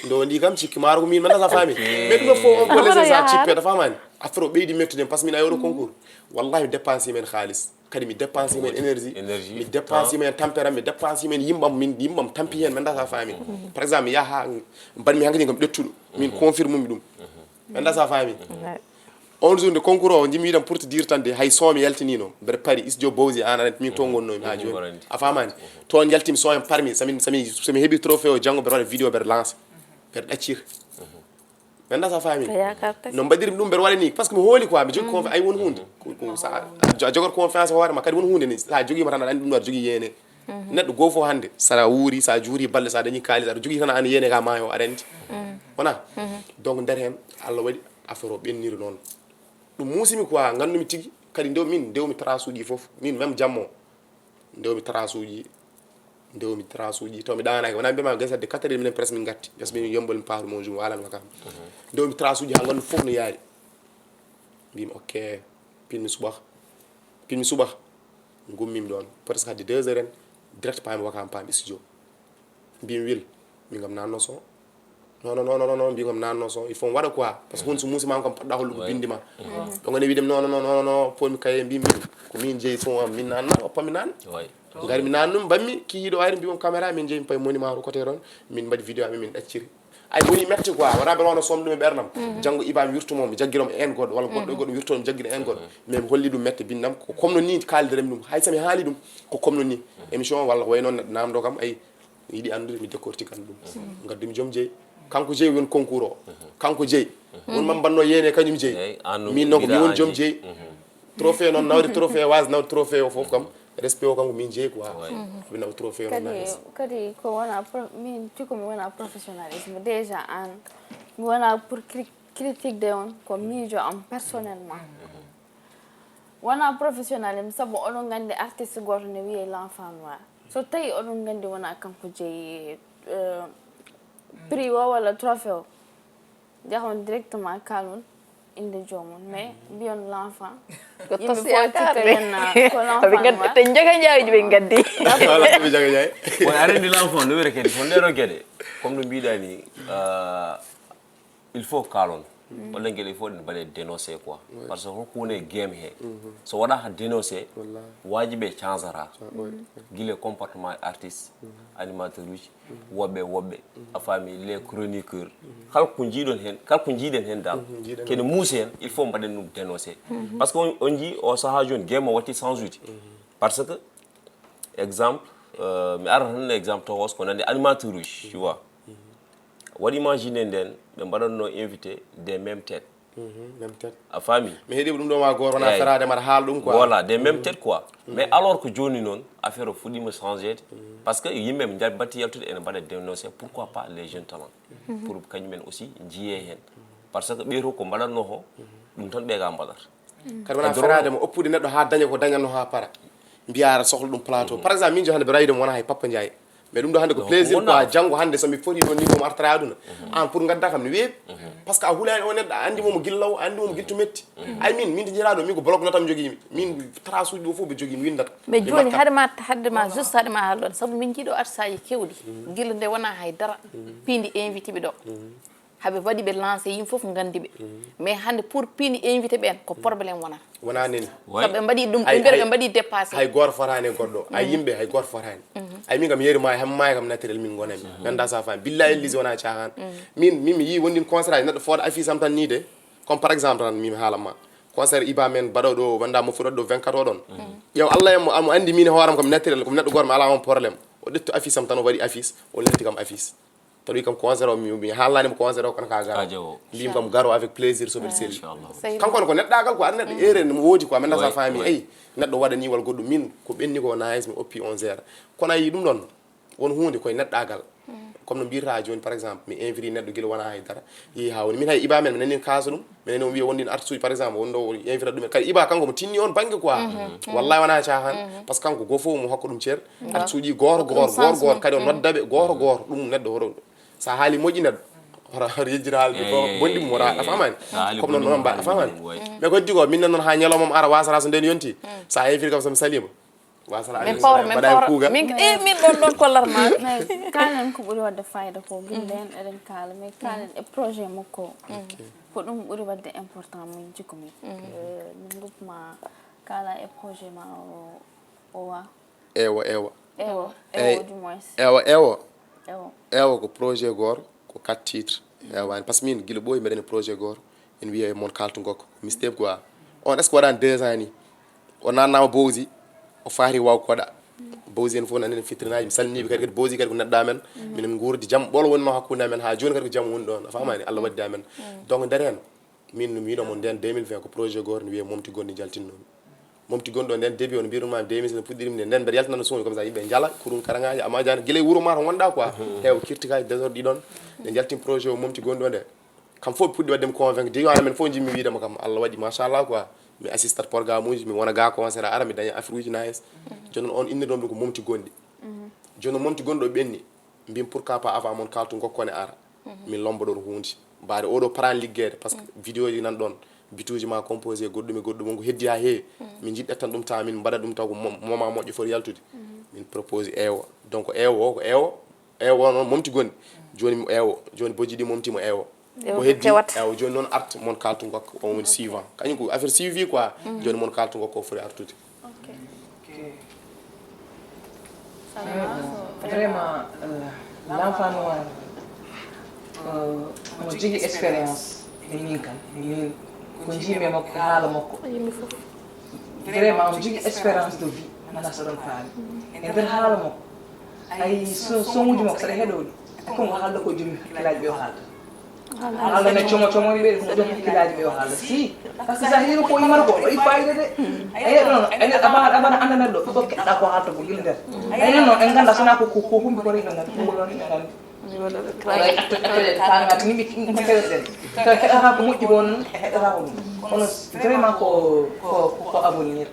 Ndo ndi kam cikki maaro ko min manda sa faami. Mais ɗum ɗo fof on ko lesen sa cippede famani. Affaire o ɓeydi mettude par ce que min a yoɗo concours. Wallahi mi dépensé men xaalis. Kadi mi dépensé men énergie. Énergie, mi dépensé men tempérament, mi dépensé men yimɓam, min yimɓam tampi heen manda sa faami. Par exemple mi yaha mbaɗmi hankadi kam ƴettuɗo. Min confirme mi ɗum. Manda sa faami. On jour nde concours o, jimi wiɗam pour te dire tan de, hay son mi yaltinino, mbeɗa pari, studio Bowsi, an aɗa anndi, min toon ngonnomi ha jooni. A faamani? Toon yaltimi son en parmi, so min, so min, so mi heɓi trophée o, janngo mbeɗa waɗa vidéo, mbeɗa lance, mbeɗa ɗaccir. Mbeɗa sa faami? No mbaɗirmi ɗum, mbeɗa waɗa ni, par ce que mi hooli quoi, mi jogi confi-, ay won hunde. Ko, ko sa, a jo-, a jogoto confiance e hoore ma, kadi won hunde ni, sa jogima tan aɗa anndi ɗum, aɗa jogii yéene. Neɗɗo goo fof hannde, so a wuuri, so a juuri balɗe, so a dañi kaalis, aɗa jogii tan aan yéene ka maayo, aɗa anndi. Wona? Donc, nder heen, Allah waɗi affaire o ɓenniri noon. Ɗum muusimi quoi, nganndumi tigi, kadi ndew-, min ndewmi trace uji fof. Min même jamma o, ndewmi trace uji, ndewmi trace uji, taw mi ɗaanaaki. Wona mbiyama gesa de quatre heures minen presque min ngatti. Parce que min yombol mi paatu mon jour, mi waalano kam. Ndewmi trace uji haa nganndu fof no yaari. Mbimi, ok, pinmi suɓaka. Pinmi suɓaka. Ngummimi ɗoon. Presque hadde deux heures en, direct paami Wakaam, paami studio. Mbimi, Wil, mbiyam nanno son. Non, non, non, non, non, mbiyam nanno son. Il faut mi waɗa quoi. Parce que hunde so muusimaama kam, poɗɗa hollugo binndi ma. Ɗo ngoni wiide, non, non, non, non, non, pomi kaye, mbimi, Wil, ko min jeyi son am, min nanna, oppa mi nan. Ngari mi nan ɗum, mbammi, kihiiɗo ari, mbiyam caméra, min jeyi, mi payi monument o côté ɗoon, min mbaɗi vidéo amen, min ɗacciri. Ay, woni metti quoi, wona mbeɗa wano somde mi ɓernam. Janngo Iba mi wirtumo, mi jaggirom en goɗɗo, walla goɗɗo e goɗɗo mi wirtumo, mi jaggira en goɗɗo. Mais mi holli ɗum metti bindam, ko comme no ni kaaldiram ɗum. Hay so mi haali ɗum, ko comme no ni. Émission o walla ko way noon neɗɗo namdo kam, ay, mi yiɗi anndude, mi décortique an ɗum. Ngaddumi joom jeyi. Kanko jeyi won concours o. Kanko jeyi. Won mam mbanno yéene kañum jeyi. Min noon ko mi won joom jeyi. Trophée noon, nawde trophée, waas nawde trophée o fof kam, respect o kam ko min jeyi quoi. Ɓe nawa trophée o noon. Kadi, kadi ko wona pro-, min cuko mi wona professionnalisme. Déjà an, mi wona pour cri-, critique de on, ko miijo am personnellement. Wona professionnalisme, sabu oɗon nganndi artiste gooto ne wiyee l'enfant noir. So tawi oɗon nganndi wona kanko jeyi, euh, prix o walla trophée o, njahon directement kaalon innde joomum, mais mbiyon l'enfant. Ko yimɓe tos fof yaakaar cikka de. Yen, ah, ko l'enfant. Ɓe ngaddi noir. Te Njaga Njaay ɓe ngaddi. Wala ko Njaga Njaay. Bon, aɗa anndi l'enfant no wiyata kadi, ko ndero geɗe. Comme no mbiɗa ni, euh, il faut kaalon. Walla geɗe il faut ɗe mbaɗe dénoncé quoi. Parce que ko hunde game he. So waɗa ha dénoncé, wallahi, waaji ɓe changera. Gila comportement artiste, animateur uji, woɓɓe, woɓɓe, a faami, les chroniqueurs. Kala ko jiiɗon heen, kala ko jiiɗen heen dal, kene muusi heen, il faut mbaɗen ɗum dénoncé. Parce que on, on jii o sahaa jooni, game o watti changé ude. Parce que, exemple, euh, mi ara tan exemple toxos ko nande animateur uji, tu vois. Waɗi imagine nden, ɓe mbaɗatno invité des mêmes têtes. Même tête. A faami? Mi heɗi ɗum ɗo ma goto wona feraade mbaɗa haala ɗum quoi. Voilà, des mêmes têtes quoi. Mais alors que jooni noon, affaire o fuɗɗiima changé. Parce que yimɓe ɓe njaɓi batti yaltude ene mbaɗa dénoncé, pourquoi pas les jeunes talents. Pour kañum en aussi njiyee heen. Parce que ɓee to ko mbaɗatno ko, ɗum tan ɓe ga mbaɗata. Kadi wona feraade mo oppude neɗɗo haa daña ko dañatno haa para. Mbiya aɗa sohla ɗum plateau. Par exemple, min jo hannde mbeɗa yiɗi mo wona hay Papa Ndiaye. Mais ɗum ɗo hannde ko plaisir quoi, janngo hannde so mi foti ɗo niveau mo artata e aduna. An pour ngadda kam ne weeɓi. Parce que a hulaani o neɗɗo, a anndi mo mo gilla law, a anndi mo mo gila to metti. Ay min, min to jeyaa ɗo, min ko bloc notam jogiimi. Min trace uji ɗo fof ɓe jogii, mi winndata. Mais jooni haade ma, haade ma juste haade ma haala ɗon, sabu min njiiɗo artisaaji kewɗi. Gila nde wona hay dara. Piindi invité ɓe ɗo. Haɓe mbaɗi ɓe lancé, yimɓe fof nganndi ɓe. Mais hannde pour piindi invité ɓeen, ko problème wonata. Wona nini. Sabu ɓe mbaɗi ɗum, ɓe mbiyata ɓe mbaɗi dépassé. Hay gooto fotaani e goɗɗo. A yimɓe hay gooto fotaani. Ay min kam yeeri maayo, hay maayo kam naturel min ngonanmi. Gannda sa faami. Billahi ellisi wona caaxaan. Min, min mi yii wonɗin concert aji neɗɗo fooda affiche am tan nii de. Comme par exemple tan min mi haalan ma. Concert Iba men baɗo ɗo, wanda mo fuɗɗo ɗo vingt-quatre o ɗon. Ƴeew Allah en mo, mo anndi min e hooram kam naturel, ko mi neɗɗo gooto mi alaa on problème. O ƴetti affiche am tan o waɗi affiche, o lelti kam affiche. Tawi kam concert o mi, mi haalnaani mo concert o kono ka garo. Mbimi kam garo avec plaisir so mbeɗa selli. Kanko ne ko neɗɗagal quoi, aɗa neɗɗo erreur ne mo woodi quoi, maintenant sa faami ay neɗɗo waɗani walla goɗɗum min ko ɓenni ko nice mi oppi on zéro. Kono a yii ɗum ɗon won huunde koye neɗɗagal. Comme no mbiyata jooni par exemple mi invité neɗɗo gila wona hay dara yehi ha woni min hay Iba men mi nani kaasa ɗum mi nani o wiya wondin artiste uji par exemple wonɗo o invité ɗum kadi Iba kanko mo tinni on banggue quoi. Wallahi wona caahan par ce que kanko goo fof mo hokka ɗum ceer. Artiste uji gooto gooto gooto gooto kadi o nodda ɓe gooto gooto ɗum neɗɗo hoto sa haali moƴƴi neɗɗo hoto hoto yejjita haalde ko bonɗi mo a famani. Comme noon noon mbaɗa famani. Mais ko heddi ko min noon ha ñalawma mo ara wasata so nden yonti sa invité kam sam salima. Wasala min pawra min pawra min e min ɗon ɗon kollar ma. Mais kaalen ko ɓuri wadde fayida ko gillen eɗen kaala mais kaalen e projet makko. Ko ɗum ɓuri wadde important min jikku min min groupe ma kaala e projet ma o o wa. Ewo ewo. Ewo ewo du moins ewo ewo. Ewo ko projet goto ko quatre titres. Hewani par ce que min guila ɓooyi mbeɗen e projet goto ene wiye mon kaltu gokko ko mistake quoi. On est ce que waɗani deux ans ni o nannama bowsi o faati waw koɗa. Bowsi en fof nani en fittirnaji mi salminiɓe kadi kadi bowsi kadi ko neɗɗo amen. Minen guurdi jaam ɓolo wonno hakkude amen ha joni kadi ko jaam woni ɗon a famani Allah waddi amen. Donc nder hen min no miɗo mo nden deux mille vingt ko projet goto ne wiye momti gonɗi jaltinnomi. Momti gonɗo nden début on mbiruma demis no puɗɗirim nde nden mbeɗa yaltinano soni comme ça yimɓe jala kurum karaŋaji amma jani guila e wuuro ma to gonɗa quoi. Heewa kirtikaji désordre ɗi ɗon nde jaltin projet o momti gonɗo nde. Kam fof ɓe puɗɗi waɗde mi convaincu de yo amen fof jimmi wiidema kam Allah waɗi machallah quoi. Mi assistat programme uji mi wona ga concert ara mi daña affaire uji nice. Joni on innirɗon ɗum ko momti gonɗi. Joni momti gonɗo ɓenni. Mbimi pourquoi pas avant mon kaltu gokkone ara. Min lomba ɗon hunde mbaade oɗo parani liggeede par ce que vidéo ji nan ɗon bituji ma composé goɗɗum e goɗɗum on ko heddi ha heewi. Min jiɗɗat tan ɗum tawa min mbaɗa ɗum taw ko moment moƴƴo foti yaltude. Min propose ewo donc ewo o ko ewo. Ewo o noon momti gonɗi joni mo ewo joni bojji ɗi momti mo ewo. Ko heddi ewo joni noon art mon kaltu gokka on woni suivant kañum ko affaire suivi quoi. Joni mon kaltu gokka o foti artude. Vraiment, l'enfant noir omo jogii expérience e min kam min ko jiimi e makko e haala makko. Vraiment omo jogii expérience de vie mana so ɗon faami e nder haala makko. Ayi somuji makko saɗa heɗoɗi e konko haalda ko jomi hakkillaaji ɓe o haalda. Haalda ne como como ɓe ko jomi hakkillaaji ɓe o haalda si. Par ce que sa heɗino ko yimata ko waɗi fayida de. Ayi ɗon ene abaɗa abaɗa annda neɗɗo fof keɗɗa ko haalta ko gila nder. Ayi non en ganda sona ko ko humbi ko reɓe gandi ko ɗon ɓe gandi. Kangati ni ɓe keɗoɗen tawi heɗata ko moƴƴi ko noon heɗata ko ɗum kono vraiment ko ko ko avenir.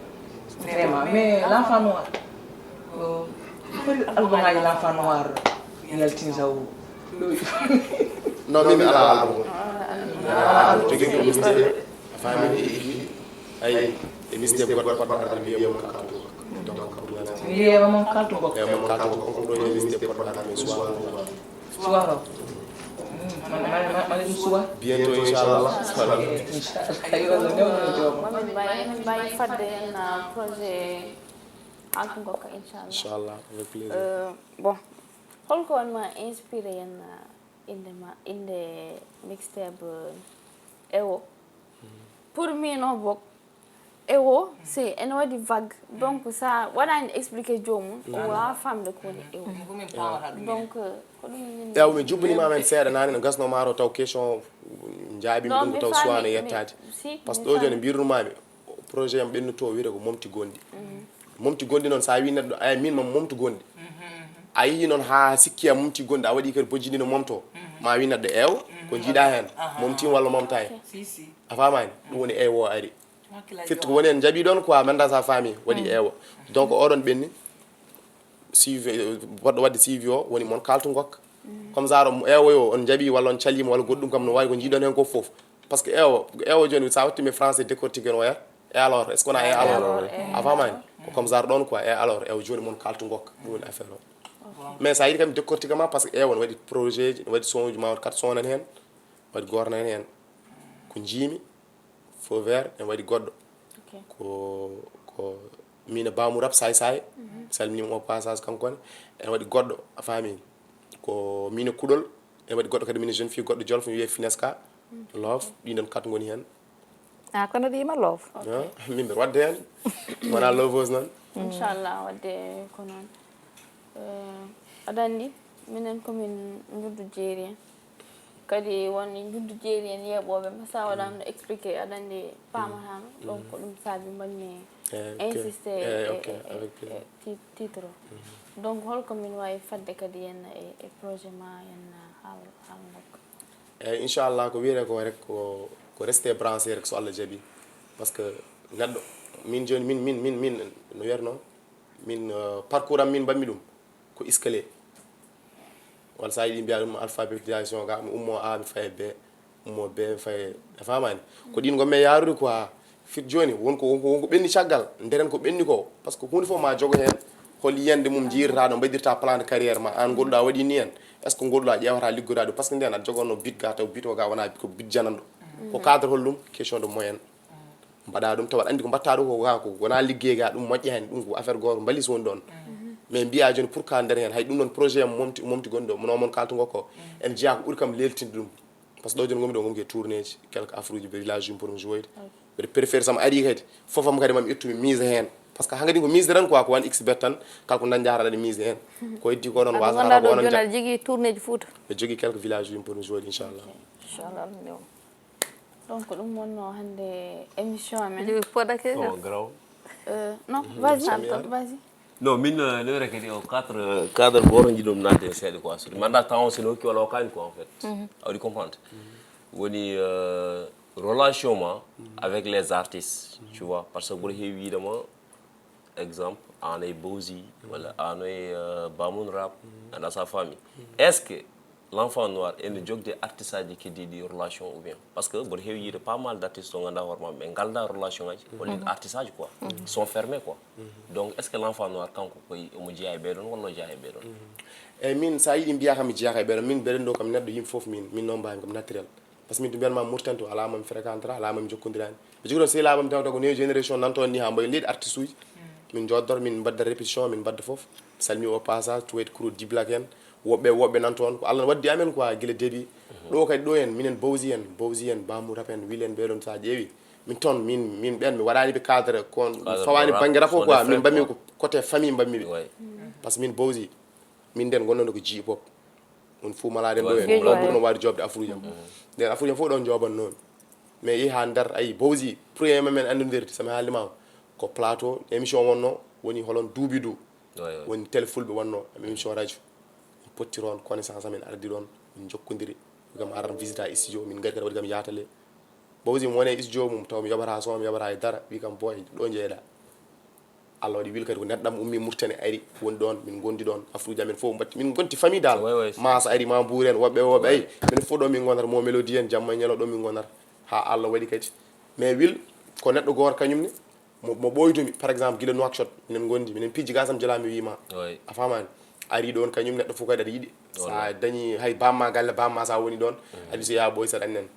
Vraiment mais l'enfant noir. Foti album aji l'enfant noir yaltin saw. Non min mi ala album. Jogi ko mistake a faami e écrit. Ay e mistake goɗɗo poɗɗo arde mi wiyama kaltu. Donc ko ɗum wiyama mon kaltu gokko. Eyi mon kaltu gokko ko ɗum ɗo e mistake poɗɗo arde mi suwa. Suwa ko. Mane ɗum suwa. Bientôt inchallah. Mamin mbawi mamin mbawi fadde hen projet. Alko gokka inchallah. Inchallah avec plaisir. Bon holko wonma inspiré hen inde ma inde mixtape ewo. Pour min o bok ewo c'est ene waɗi vague donc sa waɗani expliqué jomum o wawa famde ko woni ewo. Donc ko ɗum min ewo mi jubbinima men seeɗa nani no gasno maro taw question jaabimi ɗum ko taw suwano yettade. Par ce que ɗo joni mbirnumami projet yam ɓennuto wiyete ko momti gonɗi. Momti gonɗi noon sa wi neɗɗo aya min mami momti gonɗi. A yii noon ha sikki a momti gonɗi a waɗi kadi bojji ndi no momto ma wi neɗɗo ewo ko jiiɗa hen momtim walla momta hen. A famani ɗum woni ewo ari. Firti ko woni en jaaɓi ɗon quoi manda sa faami waɗi ewo. Donc oɗon ɓenni suivi woɗɗo waɗde suivi o woni mon kaltu gokka. Comme ça ewo yo on jaaɓi walla on calima walla goɗɗum kam no wawi ko jiiɗon hen ko foof. Par ce que ewo ewo joni sa wattimi français décortique no wayata. Et alors est ce que wona et alors a famani ko comme genre ɗon quoi et alors ewo joni mon kaltu gokka ɗum woni affaire o. Mais sa yiɗi kam décortique ma par ce que ewo ne waɗi projet ji ne waɗi son uji ma on kat sonan hen. Waɗi goto nani hen ko jiimi, feu vert, ene waɗi goɗɗo. Ok. Ko ko min e Bamou Rap Saay Saay. Salminima au passage kanko ne. Ene waɗi goɗɗo, a faami. Ko min e Kuɗol, ene waɗi goɗɗo kadi, min e jeune fille goɗɗo Jolof, mi wiye Fineska. Love, ɗin ɗon kat ngoni hen. Ah, kono ɗi ma love. Ah, min mbeɗa wadde hen. Wona loveuse noon. Inchallah, wadde ko noon. Eh, aɗa anndi, minen komin njuddu jeeri en. Kadi won njuddu jeeri en yeeɓooɓe, mais so a waɗaano expliqué, aɗa anndi, paamatano. Donc, ko ɗum saabi mbaɗmi Eh, ok. insisté Eh, e, ok, e, e, avec plaisir. e ti- titre o. Donc, holko min waawi fadde kadi en e, e projet ma en haal, haal makko? Eyyi, inchallah, ko wiyete ko rek, ko, ko rester branché rek, so Allah jaɓi. Parce que neɗɗo, min joni, min, min, min, min, no wiyatno, min, euh, parcours am, min mbaɗmi ɗum ko escalier. Walla sa yiɗi mbiya ɗum alphabétisation, ga mi ummo A, mi faye B, ummo B, mi faye, a famani? Ko ɗin gonmi e yaarude quoi. Fit joni, won ko, won ko, won ko ɓenni caggal, nderen ko ɓenni ko. Parce que hunde fof ma jogo hen hol yiyande mum, jiirata no mbaɗirta plan de carrière ma, an goɗɗo a waɗi ni en. Est-ce que goɗɗo a ƴeewata liggoda ɗum? Parce que nden aɗa jogonno but ga, taw but o ga wona ko but jananɗo. Ko cadre hol ɗum? Question de moyen. Mbaɗa ɗum tawa aɗa anndi ko mbaɗta ɗum ko ga ko wona liggey ga, ɗum moƴƴa hen, ɗum ko affaire goto mbalis woni ɗon. Mais mbiya joni pour ka nder hen, hay ɗum ɗon projet am momti, momti gonɗo, no mon kaltugo ko, en jeeya ko ɓuri kam leltinde ɗum. Parce que ɗo joni gonmi ɗo, gonmi ke tourné ji, quelques affaire uji, village uji poɗum jouer. Mbeɗa préféré sama ari kadi, fofam kadi mami ƴettu mi mise hen. Parce que hankadi ko mise tan quoi, ko wan X bet tan, kala ko dañɗa aɗa mise hen. Ko heddi ko noon, Aɗa wasata gonɗa ko ɗo onon joni ja- aɗa jogii tourné ji Fouta. Ɓe jogii quelques village uji poɗum jouer, inchallah. Inchallah, mi ɗum. Donc, ɗum wonno hannde émission amen. Jogi poɗake. Bon, garaaw. Euh, non, vas-y, Samia. Vas-y. Non, min, euh, newre kadi o quatre, euh, cadre goto jiɗum nadde seeɗa quoi. So mi annda temps o sino hokki walla o kaani quoi, en fait. A waɗi comprendre? Woni, euh, relation ma avec les artistes, tu vois, parce que mboɗo heewi wiide ma, exemple, an e Bowzi, walla an e, euh, Bamoun Rap, and sa famille. Est-ce que l'enfant noir ene jogde artiste aji keddiɗi relation ou bien? Parce que mboɗo heewi yiide pas mal d'artistes to ganduɗa hoore maɓɓe ɓe ngalda relation aji, holli artiste aji quoi, sont fermés quoi. Donc, est-ce que l'enfant noir kanko koye omo jeeya e ɓeɗon walla o jeeya e ɓeɗon? Eyyi, min sa yiɗi mbiya kam mi jeeyaka e ɓeɗon, min mbeɗen ɗo kam neɗɗo yimɓe foof, min, min noon mbawi kam naturel. Parce que min to mbiyanma Mauritanie to, ala mami fréquentera, ala mami jokkodirani. Ɓe jogui toon sehilaɓe am taw ko new génération nanto ni ha mbayi leydi artiste uji. Min joddoto, min mbadda répétition, min mbadda foof. Mi salmi au passage, Tuwayt Kuro, Diblak en, woɓɓe, woɓɓe nan toon. Ko Allah waddi amen quoi, guila début. Ɗo kadi ɗo en, minen Bowzi en, Bowzi en, Bamou Rap en, Will en, ɓeɗon sa ƴeewi. Min toon, min, min ɓen, mi waɗani ɓe cadre, kon fawani banggue rap o quoi, min mbaɗmi ko côté famille mbaɗmi ɓe. Parce que min Bowzi, min nden gonnono ko ji pop. On fof malade en ɗo en, Geejo on waay. Ɓurno waade jobde afruji am. Nden afruji am fof ɗon jobannomi. Mais yehi ha Ndar, ayi, Bowzi, premier men anndirde, so mi haalima ko plateau, émission wonno, woni holon duubi du. Woni télé fulɓe wonno, émission radio. Min potti toon, connaissance amen ardi ɗon, min jokkodiri. Wi kam aran visita studio, min ngari kadi waɗi kam yaatale. Bowzi mi woni e studio mum, taw mi yoɓata son, mi yoɓata e dara. Wi kam boy, ɗo jeeɗa. Allah waɗi Will kadi ko neɗɗam ummi Mauritanie ari, woni ɗon, min gondi ɗon, afruji amen fof mbatti. Min gonti famille dal. Masa ari, ma Mbour en, woɓɓe, woɓɓe, ayi. Min fof ɗo min gonata, mo Mélodie en, jamma e ñalo ɗo min gonata. Ha Allah waɗi kadi. Mais Will, ko neɗɗo goto kañum ne, mo, mo ɓoydomi, par exemple, gila Nouakchott, minen gondi, minen pijji gasam jela mi wima. A famani? Ari ɗon, kañum neɗɗo fof kadi aɗa yiɗi. Sa dañi hay bamma galle, bamma sa woni ɗon, aɗa so ya ɓoy saɗa annen.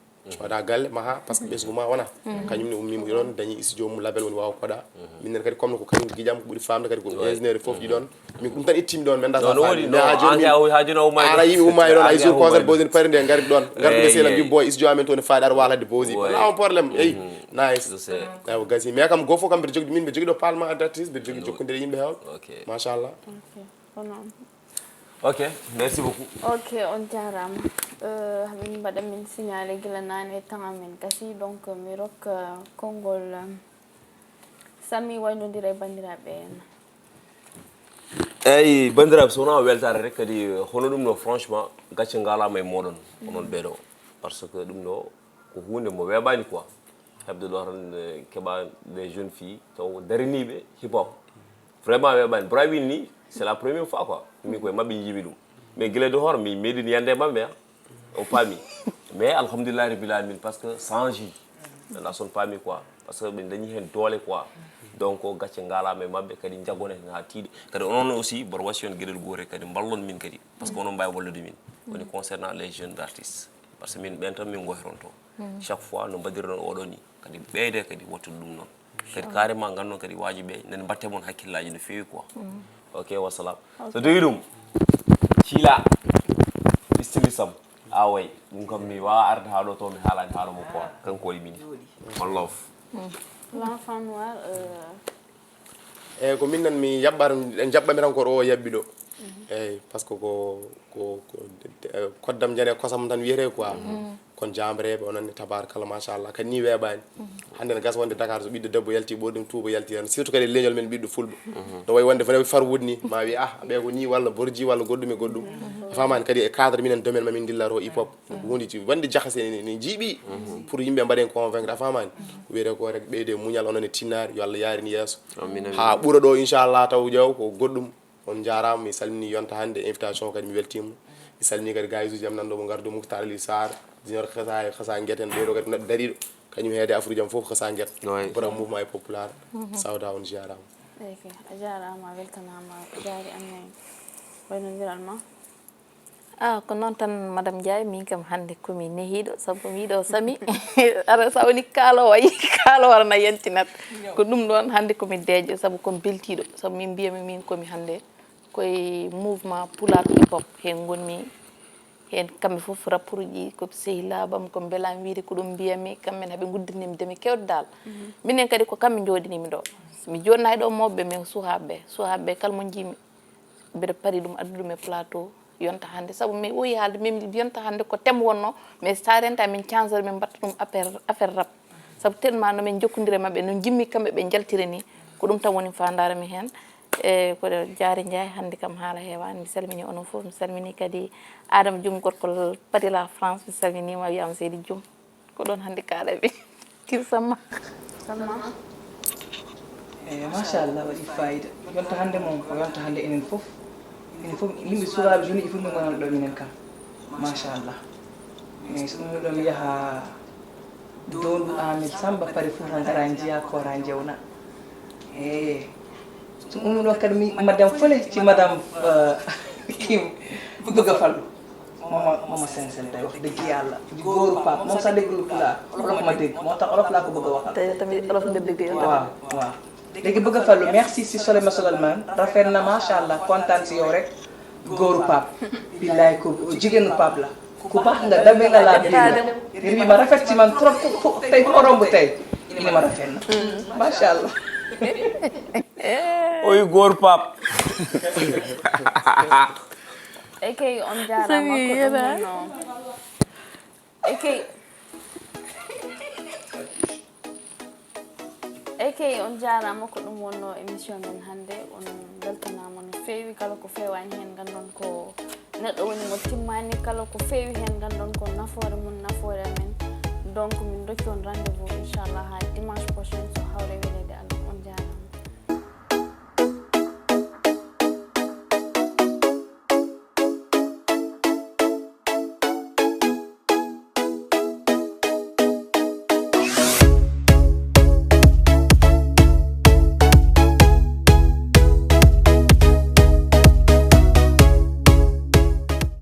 Coda galle maha, parce que ɓesgu ma wona. Kañum ne ummima ɗon, dañi studio mum, label woni wawa koɗa. Minen kadi comme no ko kañum giƴam, ko ɓuri famde kadi ko ingénieur fof ɗi ɗon. Min ɗum tan ittimi ɗon, mi anda sa faami. Mais ha joni min, ha joni a umma e ɗon, ay jour concert Bowzi en pari nde, garit ɗon. Garit ɓe sela mbi boy, studio amen to ne faɗi, aɗa wala de Bowzi. Wala on problème, eyi. Nice. Ewa gasi. Mais kam gofo kam mbiɗa jogui, min mbiɗa jogui ɗo palma d'artiste, mbiɗa jogui jokkodire yimɓe hewɓe. Machallah. Ok, ko noon. Ok, merci beaucoup. Ok, on jarama. Euh, hamin mbaɗa min signalé gila nane temps amen gasi, donc mi rokka konngol, euh, Sami waynodira e bandiraɓe en. Eyyi, bandiraɓe, so wona weltare rek kadi, hono ɗum ɗo, franchement, gacce ngalama e moɗon, onon ɓeɗo. Parce que ɗum ɗo ko hunde mo weɓani quoi. Heɓde ɗo tan, eh, keɓa des jeunes filles taw dariniɓe hip hop. Vraiment weɓani. Brawin ni, c'est la première fois quoi. Min koye mabɓe jiimi ɗum. Mais gila de hoore, mi meeɗi yande e mabɓe, hein. O paami. Mais alhamdulillah rabbil alamin, parce que change. Nana son paami quoi. Parce que ɓe dañi hen doole quoi. Donc gacce ngalama e mabɓe, kadi jaggon hen ha tiiɗi. Kadi onon aussi, mboɗo wasiyon gueɗel gotel kadi, mballon min kadi. Parce que onon mbawi wallude min. Woni concernant les jeunes artistes. Parce que min ɓen tan min gohronto. Chaque fois no mbaɗirɗon oɗo ni, kadi ɓeyde kadi wattude ɗum noon. Kadi carrément nganndon kadi wajiɓe nen mbatte mon hakkillaji no feewi quoi. Ok, wassalam. So tawi ɗum, Sila, stylist am, a way, ɗum kam mi wawa arde ha ɗo to mi haalani haala mo quoi. Kanko waɗi mini. One love. L'enfant noir, euh, Eyyi, ko min nan mi yaɓɓata, en jaɓɓami tan ko ɗo o yaɓɓi ɗo. Eyyi, parce que ko ko ko koddam jane kosam tan wiyete quoi. Kon jamreɓe onon ne, tabarkalla, machallah, kadi ni weeɓani. Hande ne gasa wonde Dakar, so ɓiɗɗo debbo yalti ɓoɗɗum, tuuba yalti tan, surtout kadi e leñol men ɓiɗɗo fulɓe. No wayi wonde fana farwude ni ma wi, ah, ɓe ko ni walla borji walla goɗɗum e goɗɗum. A famani? Kadi e cadre minen domaine ma min dillata o hip hop, ko hunde ci wonde jahase ne jiiɓi. Pour yimɓe mbaɗen convaincre, a famani? Ko wiyete ko rek ɓeyde muñal onon e tinnare, yo Allah yarin yeeso ha ɓuura ɗo inchallah. Taw ƴeew ko goɗɗum. On jarama, mi salmini yonta hande invitation kadi mi weltima. Mi salmini kadi gaysuji am nanɗo mo gardu, Mouhtar Ali Sarr, Junior Xasa, Xasa Gueten, ɓeɗo kadi neɗɗo dariɗo kañum heede Afru Jam foof, Xasa Guet. Borom mouvement e populaire. Sawda, on jarama. Eyke, a jarama, a weltanama, jaari amen. Wayno mbiral ma. Ah, ko noon tan, Madame Ndiaye, min kam hannde komi nehiiɗo, sabu ko mi yiɗo sami. Ara sa woni kaalowo, a yii kaalowo ara na yantinat. Ko ɗum ɗoon hannde komi deeƴo, sabu komi beltiiɗo, sabu min mbiyami min komi hannde koye mouvement pulaar hip hop heen ngonmi. Heen kamɓe fof rapport ji, ko sehilaaɓe am, ko mbelaami wiyde ko ɗum mbiyami, kamɓe haɓe nguddinimi demi kewɗe dal. Minen kadi ko kamɓe njooɗinimi ɗo. Mi jooɗnaani ɗo mawɓe, mais suhaaɓe, suhaaɓe kala mo njiimi mbeɗa pari ɗum addu ɗum e plateau yonta hannde, sabu mi ɓooyi haalde, min yonta hannde ko thème wonno, mais sa renta min change, min mbatta ɗum affaire, affaire rap, sabu tellement no min jokkondiri e maɓɓe, no njimmi kamɓe ɓe njaltiri ni. Ko ɗum tan woni faandaare mi heen. E ko jaari njaay, hannde kam haala heewaani. Mi salmini onon fof, mi salmini kadi Adama Jum, gorko Paris la France, mi salminima, wiyama Seydi Jum. Ko ɗon hannde kaaɗami. Kin Samma. Samma. Eyi, machallah, waɗi fayida. Yonta hannde mon ko yonta hannde enen fof. Enen fof yimɓe sukaɓe joni, il faut min gonana ɗo minen kam. Machallah. Eyi, so ɗum ɗo mi yaha dondu Amin Samba, pari fof o ngara njiya kora jewna. Eyi. So ɗum ɗo kadi mi madame fole ci madame, eh, Kim, Buga Fallu. Mama, mama Sensel day, wax dëgg Yàlla, di góoru Pape, moom sax déggul pulaar, olof ma dégg, moo tax olof laa ko bëgg a waxal. Te tamit olof nga dégg yow. Waaw, waaw. Léegi Bëgg a Fallu, merci si solo ma solal man, rafet na, macha Allah, kontaan si yow rek. Góoru Pape, billaay ko jigéenu Pape la. Ku baax nga, dabe nga laa biir nga. Yéen bi ma rafet ci man trop, fu, fu, tey fu ma romb tey, ñu ne ma rafet na. Macha Allah. Oy, góor Pape. Ekey, on jaaraama ko ɗum wonno. Ekey. Ekey, on jaaraama ko ɗum wonno émission men hannde. On mbeltanaama no feewi, kala ko feewaani heen nganndon ko neɗɗo woni mo timmaani, kala ko feewi heen nganndon ko nafoore mum, nafoore amen. Donc min ndokki on rendez-vous inchallah haa dimanche prochain so hawre weleede Allah.